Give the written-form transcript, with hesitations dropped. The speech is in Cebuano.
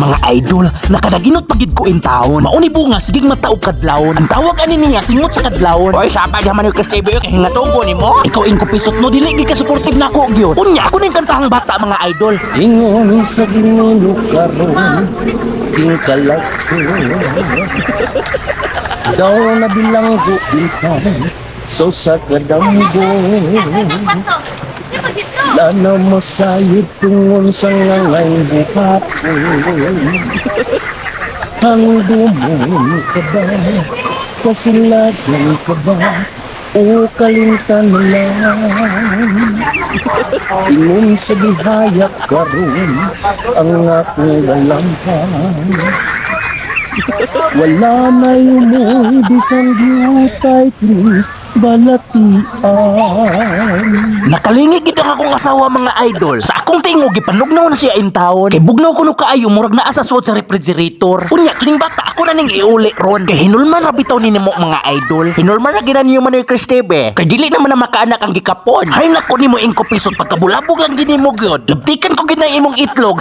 Mga idol, nakadaginot pagid ko in taon. Mauni bunga sigig mata og kadlawon. Ang tawag ani niya singot sa kadlawon. Oy, sapa naman yung Chris TV, kay hingatugo ni mo. Ikaw ingko pisot no, dili gid ka supportive nako gyud. Unya ako ning kantahang bata, mga idol. Ingon sa Ginoo karon tingkalag ko daw nabilanggo bintang so sa kadamgo lana masayod tungon sa ngangay buhaton. Hangdumon ka ba, kasilagan ka ba, o kalintan lang? Ingon sa gihayak karon ang akong galamhan. Wala na yumoy bisan giutay kini balatian. Nakalingig gid ang akong asawa, mga idol. Sa akong tingog gipanugnaw na siya in taon. Kay bugnaw kuno kaayo, murag naa sa suod sa refrigerator. Unya kining bata ako na ning iuli ron. Kay hinulman ra bitaw ni nimo, mga idol. Hinulman ra gina niyo Manoy Chris TV. Kay dili naman na makaanak ang gikapon. Hay nako nimo ingko pisot, pagkabulabog lang gini mo gyud. Labtikan ko gid na imong itlog.